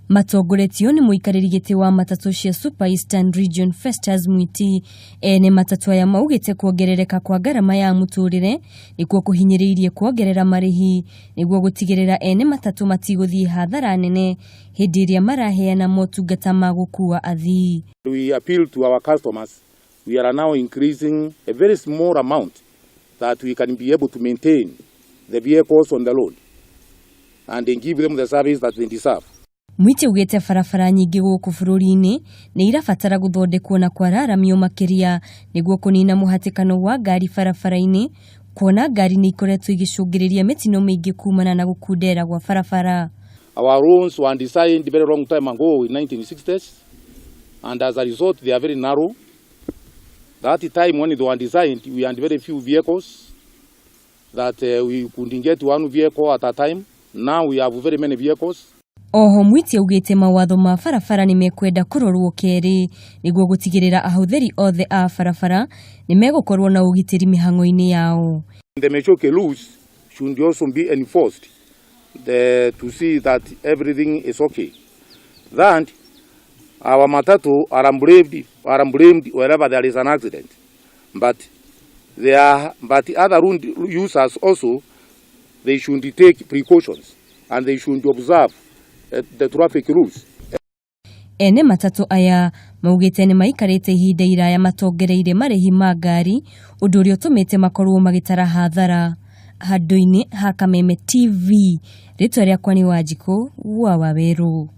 Matongoretio nĩ mũikarĩri gĩtĩ wa matatũ cia Super Eastern Region Festus Mwiti, ene matatũ aya maugĩte kuongerereka kwa ngarama ya mũtũrĩre nĩkuo kũhinyĩrĩirie kuongerera marĩhi nĩguo gũtigĩrĩra ene matatũ matigũthiĩ hathara nene hĩndĩ ĩrĩa maraheana motungata ma gũkua athii. We appeal to our customers. We are now increasing a very small amount that we can be able to maintain the vehicles on the road and give them the service that they deserve. Mwiti augĩte barabara nyingĩ gũkũ bũrũri-inĩ nĩ irabatara gũthondekwo na kwararamio makĩria nĩguo kũnina mũhatĩkano wa ngari barabara-inĩ, kuona ngari nĩ ikoretwo igĩcũngĩrĩria mĩtino mĩingĩ kumana na gũkundera gwa barabara. Our roads were designed very long time ago in 1960s, and as a result they are very narrow. That time when they were designed, we had very few vehicles, that we could get one vehicle at a time. Now we have very many vehicles. Oho Mwiti augĩte mawatho ma barabara nĩ mekwenda kũrorwo kerĩ nĩguo gũtigĩrĩra ahũthĩri othe a barabara nĩ megũkorwo na ũgitĩri mĩhang'o-inĩ yao. The Mechoke rules should also be enforced to see that everything is okay. That our matatu are blamed wherever there is an accident. But other road users also, they should take precautions and they should observe the traffic rules. Ene matatũ aya maugĩte nĩ maikarĩte ihinda iraya matongereire marĩhi ma ngari, ũndũ ũrĩa ũtũmĩte makorwo magĩtara hathara. Handũ-inĩ ha Kameme TV, rĩtwa rĩakwa nĩ Wanjikũ wa Wawerũ.